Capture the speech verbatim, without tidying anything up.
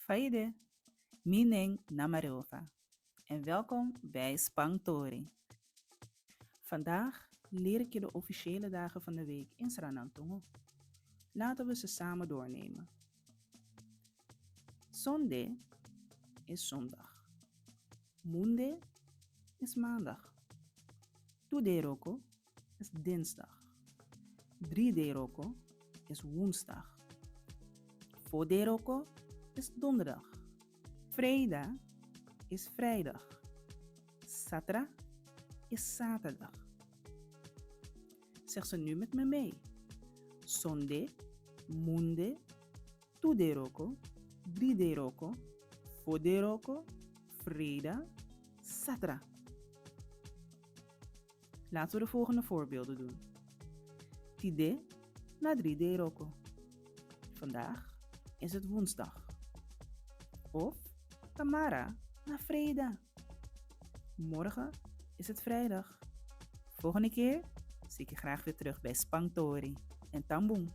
Fa yu de? Mi nen na Mariofa en welkom bij Spangtori. Vandaag leer ik je de officiële dagen van de week in Sranan Tongo. Laten we ze samen doornemen. Sonde is zondag. Munde is maandag. Tuderoko is dinsdag. Drie de roko is woensdag. Fo de roko is donderdag. Freida is vrijdag. Satra is zaterdag. Zeg ze nu met me mee. Sonde, munde, tuderoko, drie de roko, fo de roko, freida, satra. Laten we de volgende voorbeelden doen. Tide na drie de roko. Vandaag is het woensdag. Of tamara na freida. Morgen is het vrijdag. Volgende keer zie ik je graag weer terug bij Spangtori en Tambung.